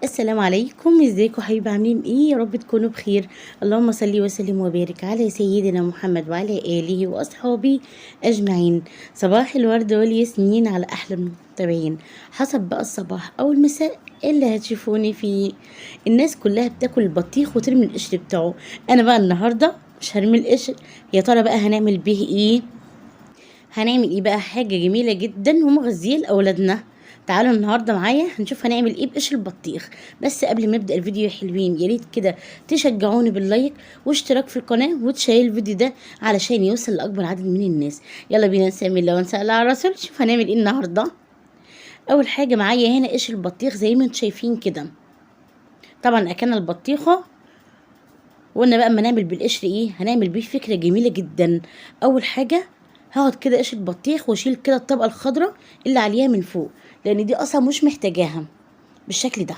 السلام عليكم، ازيكم حبايبي؟ عاملين ايه؟ يا رب تكونوا بخير. اللهم صل وسلم وبارك على سيدنا محمد وعلى اله واصحابه اجمعين. صباح الورد والياسمين على احلى المتابعين. حسب بقى الصباح او المساء اللي هتشوفوني فيه. الناس كلها بتاكل البطيخ وترمي القشر بتاعه، انا بقى النهارده مش هرمي القشر. يا ترى بقى هنعمل به ايه؟ هنعمل ايه بقى؟ حاجة جميلة جدا ومغذيه لاولادنا. تعالوا النهارده معايا هنشوف هنعمل ايه بقشر البطيخ. بس قبل ما نبدا الفيديو يا حلوين، يا ريت كده تشجعوني بال like واشتراك في القناة وتشير الفيديو ده علشان يوصل لاكبر عدد من الناس. يلا بينا نسمي الله ونسال على الرسول. شوف هنعمل ايه النهارده. اول حاجة معايا هنا قشر البطيخ زي ما انتم شايفين كده. طبعا اكلنا البطيخه وقلنا بقى اما نعمل بالقشر ايه؟ هنعمل بيه فكرة جميلة جدا. اول حاجة هاخد كده قشر البطيخ واشيل كده الطبقة الخضراء اللي عليها من فوق، لان دي اصلا مش محتاجاها بالشكل ده.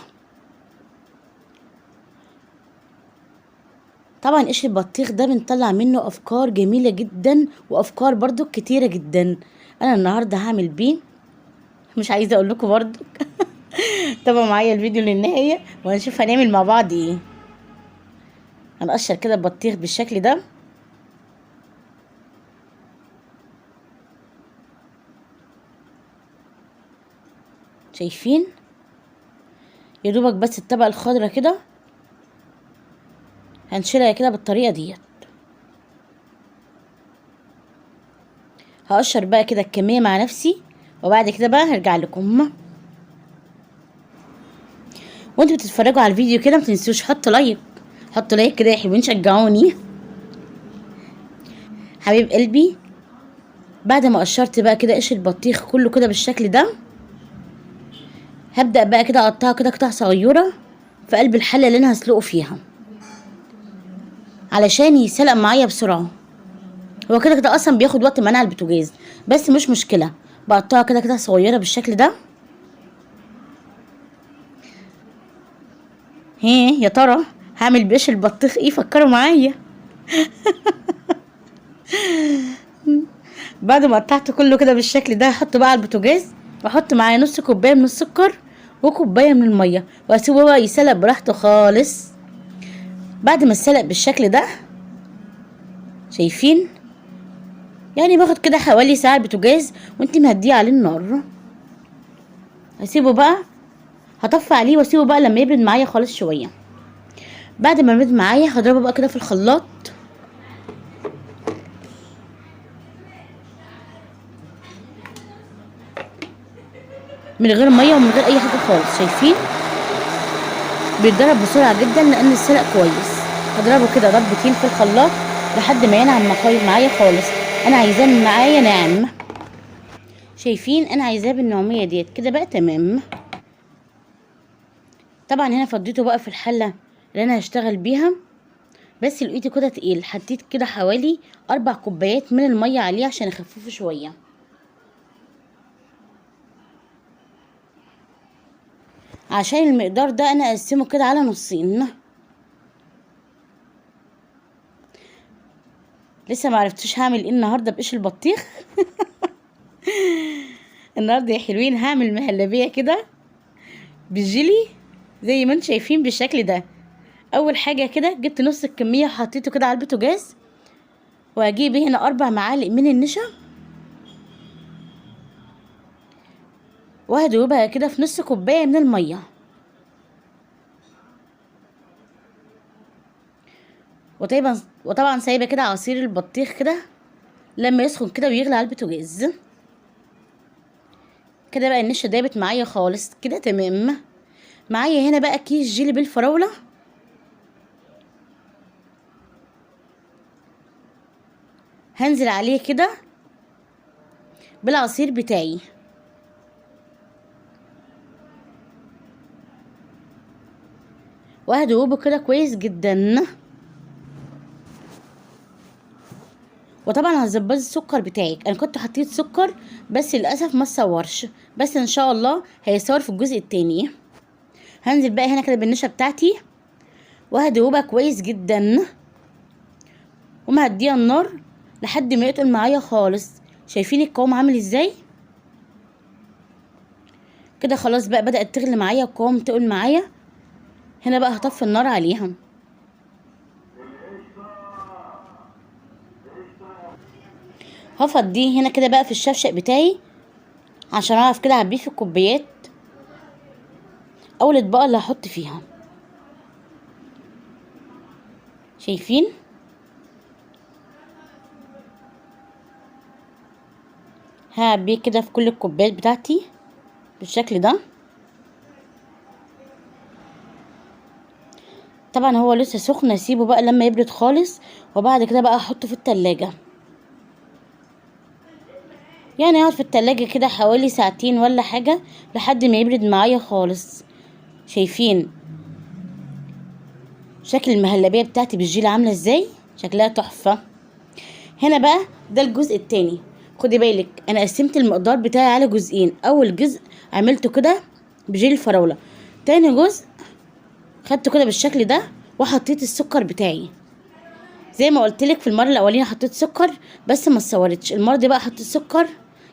طبعا قشر البطيخ ده بنطلع منه افكار جميلة جدا وافكار برضو كتيرة جدا. انا النهارده هعمل بيه، مش عايزه اقول لكم برضو. تابعوا معايا الفيديو للنهاية وهنشوف هنعمل مع بعض ايه. هنقشر كده البطيخ بالشكل ده. شايفين؟ يا دوبك بس الطبقة الخضراء كده هنشيلها كده بالطريقة ديت. هقشر بقى كده الكمية مع نفسي وبعد كده بقى هرجع لكم. وانتوا بتتفرجوا على الفيديو كده ما تنسوش حطوا like، حطوا like كده يا حلوين، شجعوني حبيب قلبي. بعد ما قشرت بقى كده قشر البطيخ كله كده بالشكل ده، هبدأ بقى كده اقطعها كده قطع صغيرة في قلب الحلة اللي انا هسلقه فيها علشان يتسلق معايا بسرعة. هو كده كده اصلا بياخد وقت معانا على البوتاجاز، بس مش مشكلة. بقطعها كده قطع صغيرة بالشكل ده. هي يا ترى هعمل بقشر البطيخ ايه؟ فكروا معايا. بعد ما قطعته كله كده بالشكل ده هحطه بقى على البوتاجاز، واحط معاه نص كوباية من السكر وكوبايه من المية، واسيبه بقى يسلق براحته خالص. بعد ما اتسلق بالشكل ده شايفين، يعني باخد كده حوالي ساعة البوتاجاز وانت مهديه عليه النار. هسيبه بقى، هطفي عليه واسيبه بقى لما يبرد معايا خالص شوية. بعد ما يبرد معايا هضربه بقى كده في الخلاط. من غير مية ومن غير اي حاجة خالص. شايفين بيتضرب بسرعة جدا لان السلق كويس. هضربه كده ضربتين في الخلاط لحد ما ينعم معايا خالص. انا عايزاه معايا ناعم. شايفين انا عايزاه بالنعوميه ديت كده بقى تمام. طبعا هنا فضيته بقى في الحلة اللي انا هشتغل بيها، بس لقيته كده تقيل، حطيت كده حوالي 4 كوبايات من المية عليه عشان اخففه شوية. عشان المقدار ده انا اقسمه كده على نصين. لسه ما عرفتوش هعمل ايه النهارده بقشر البطيخ. النهارده يا حلوين هعمل مهلبية كده بالجيلي زي ما انتم شايفين بالشكل ده. اول حاجة كده جبت نص الكمية وحطيته كده على البوتاجاز، وهجيب هنا 4 معالق من النشا وهدوبها كده في نص كوباية من المية. وطبعا سايبه كده عصير البطيخ كده لما يسخن كده ويغلي على البوتاجاز كده. بقى النشا دابت معايا خالص كده تمام. معايا هنا بقى كيس جيلي بالفراوله، هنزل عليه كده بالعصير بتاعي. وهدوبه كده كويس جدا. وطبعا هتظبطي السكر بتاعك. انا كنت حطيت سكر بس للاسف ما اتصورش، بس ان شاء الله هيصور في الجزء التاني. هنزل بقى هنا كده بالنشا بتاعتي وهدوبها كويس جدا، ومهديها النار لحد ما يتقل معايا خالص. شايفين القوام عامل ازاي كده؟ خلاص بقى بدأت تغلي معايا القوام تقل معايا. هنا بقى هطفي النار عليها. هفضيه هنا كده بقى في الشفشق بتاعي عشان اعرف كده اعبيه في الكوبايات او الاطباق اللي هحط فيها. شايفين؟ هعبيه كده في كل الكوبايات بتاعتي بالشكل ده. طبعا هو لسه سخن، اسيبه بقى لما يبرد خالص، وبعد كده بقى احطه في التلاجة. يعني اقعد في التلاجة كده حوالي ساعتين ولا حاجة لحد ما يبرد معايا خالص. شايفين شكل المهلبية بتاعتي بالجيل عاملة ازاي؟ شكلها تحفة. هنا بقى ده الجزء التاني. خدي بالك انا قسمت المقدار بتاعي على جزئين. اول جزء عملته كده بجيل الفراولة، تاني جزء خدته كده بالشكل ده وحطيت السكر بتاعي. زي ما قلت لك في المرة الاولانية حطيت سكر بس ما اتصورتش، المرة دي بقى حطيت سكر،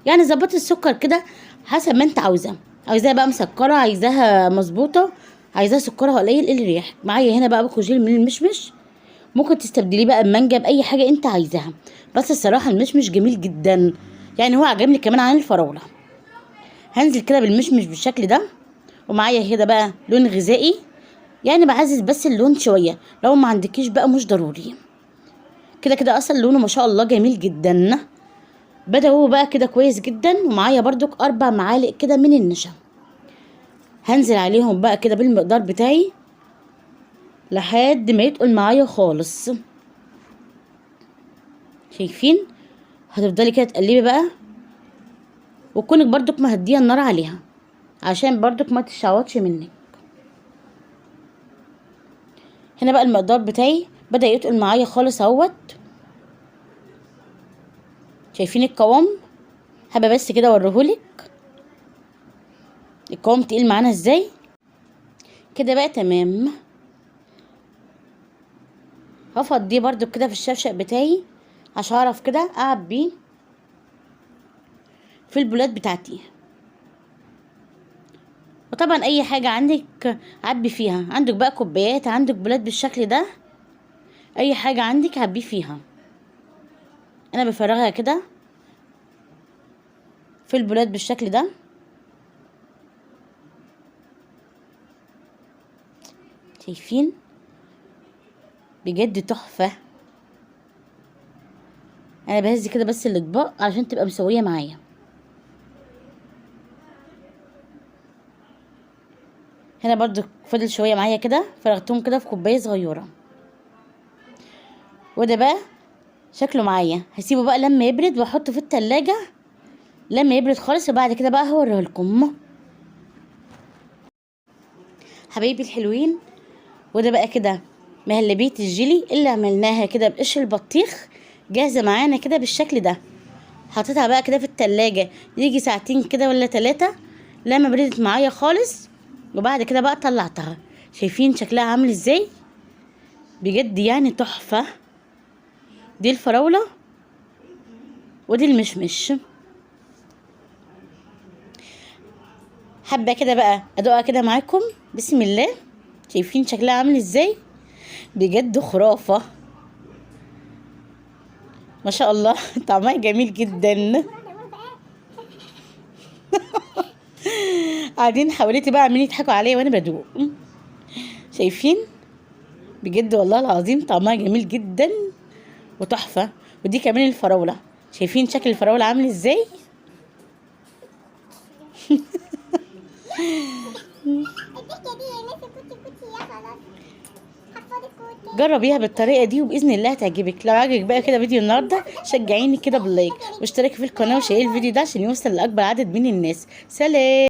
يعني ظبطت السكر كده حسب ما انت عاوزاه. عايزاها بقى مسكره، عايزاها مظبوطة، عايزاها سكرها قليل، اللي يريحك. معايا هنا بقى باكو جيل من المشمش، ممكن تستبدليه بقى بمانجا باي حاجة انت عايزاها، بس الصراحة المشمش جميل جدا، يعني هو عجبني كمان عن الفراوله. هنزل كده بالمشمش بالشكل ده، ومعايا كده بقى لون غذائي، يعني بعزز بس اللون شوية، لو ما عندكيش بقى مش ضروري، كده كده اصلا لونه ما شاء الله جميل جدا. بدا هو بقى كده كويس جدا. ومعايا برضك 4 معالق كده من النشا، هنزل عليهم بقى كده بالمقدار بتاعي لحد ما يتقل معايا خالص. شايفين؟ هتفضلي كده تقلبي بقى، وتكونك برضك مهديه النار عليها عشان برضك ما تشعوطش منك. هنا بقى المقدار بتاعي بدأ يتقل معايا خالص اهوت. شايفين القوام؟ حابة بس كده اوريهولك القوام تقيل معانا ازاي كده بقى. تمام. هفضيه برضو كده في الشفشق بتاعي عشان اعرف كده اعبيه في البولات بتاعتي. وطبعا اي حاجة عندك عبي فيها، عندك بقى كوبايات، عندك بولات بالشكل ده، اي حاجة عندك عبيه فيها. انا بفرغها كده في البولات بالشكل ده. شايفين؟ بجد تحفة. انا بهز كده بس الاطباق عشان تبقى مسوية معايا. هنا برضو فضل شوية معايا كده، فرغتهم كده في كوباية صغيرة. وده بقى شكله معايا. هسيبه بقى لما يبرد واحطه في التلاجة لما يبرد خالص، وبعد كده بقى هوريه لكم حبايبي الحلوين. وده بقى كده مهلبية الجيلي اللي عملناها كده بقشر البطيخ، جاهزة معانا كده بالشكل ده. حطيتها بقى كده في التلاجة يجي ساعتين كده ولا 3 لما بردت معايا خالص، وبعد كده بقى طلعتها. شايفين شكلها عامل ازاي؟ بجد يعني تحفة. دي الفراولة ودي المشمش. حابة كده بقى ادوقها كده معاكم. بسم الله. شايفين شكلها عامل ازاي؟ بجد خرافة ما شاء الله. طعمها جميل جدا. قاعدين حواليتي بقى عمالين يضحكوا عليا وانا بدوق. شايفين؟ بجد والله العظيم طعمها جميل جدا وتحفة. ودي كمان الفراولة. شايفين شكل الفراولة عامل ازاي؟ جربيها بالطريقة دي وباذن الله هتعجبك. لو عجبك بقى كده فيديو النهارده شجعيني كده بال like، واشتركي في القناة وشيري الفيديو ده عشان يوصل لاكبر عدد من الناس. سلام.